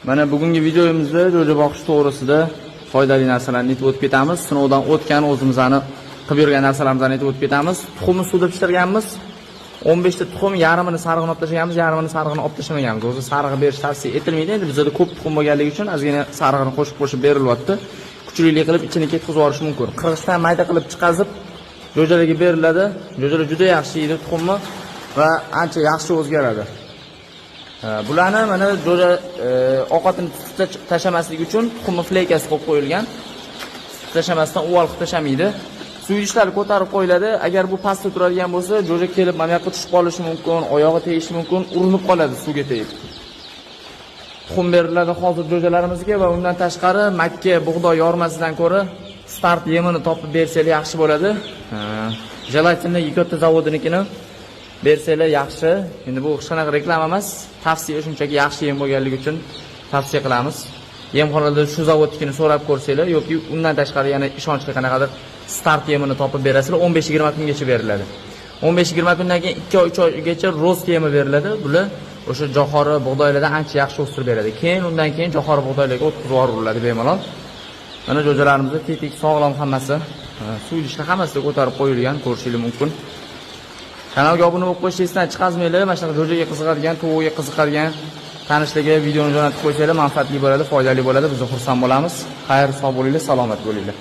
Mana bugungi videomizda jo'ja boqish to'g'risida foydali narsalarni aytib o'tib ketamiz. Sinovdan o'tgan o'zimizni qilib yurgan narsalarimizni aytib o'tib ketamiz. Tuxumni suvda pishirganmiz. 15 ta tuxum, yarmini sarig'ini olib tashlaganmiz, yarmini sarig'ini olib tashlamaganmiz. O'zi sarig'i berish tavsiya etilmaydi. Endi bizda ko'p tuxum bo'lganligi uchun ozgina sarig'ini qo'shib-qo'shib berilyapti. Kuchlilik qilib ichini ketkazib yuborishi mumkin. Qirg'ichdan mayda qilib chiqazib jo'jalarga beriladi. Jo'jalar juda yaxshi yeydi tuxumni va ancha yaxshi o'zgaradi. Bularni mana jo'ja ovqatini tutib tashlamaslik uchun tuxumni fleykasi qo'yib qo'yilgan. Tutib tashlamasdan uvol qilib tashlamaydi. Suv idishlari ko'tarib qo'yiladi. Agar bu pastda turadigan bo'lsa, jo'ja kelib mana bu yoqqa tushib qolishi mumkin, oyog'i tegishi mumkin, urinib qoladi suvga tegib. Tuxum beriladi hozir jo'jalarimizga va undan tashqari makka bug'doy yormasidan ko'ra Start yemini topib bersanglar yaxshi bo'ladi. Jelatinni katta zavodinikini bersanglar yaxshi. Endi bu hech qanaqa reklama emas, tavsiya, shunchaki yaxshi yem bo'lganligi uchun tavsiya qilamiz. Yemxonada shu zavodnikini so'rab ko'rsanglar yoki undan tashqari yana ishonchli qanaqadir Start yemini topib berasizlar, 15-20 kungacha beriladi. 15-20 kundan keyin 2 oy, 3 oygacha Rost yemi beriladi. Bular o'sha jo'xori bug'doylardan ancha yaxshi o'stirib beradi. Keyin undan keyin jo'xori bug'doylarga o'tkazib yuboriladi bemalol. Mana jo'jalarimiz tetik, sog'lom hammasi. Suv idishlar hammasida ko'tarib qo'yilgan, ko'rishingiz mumkin. Kanalga obuna bo'lib qo'yishni esdan chiqazmanglar. Mana shunaqa jo'jaga qiziqadigan, tovuqga qiziqadigan tanishlarga videoni jo'natib qo'ysanglar manfaatli bo'ladi, foydali bo'ladi. Biz xursand bo'lamiz. Xayr, sog' bo'linglar, salomat bo'linglar.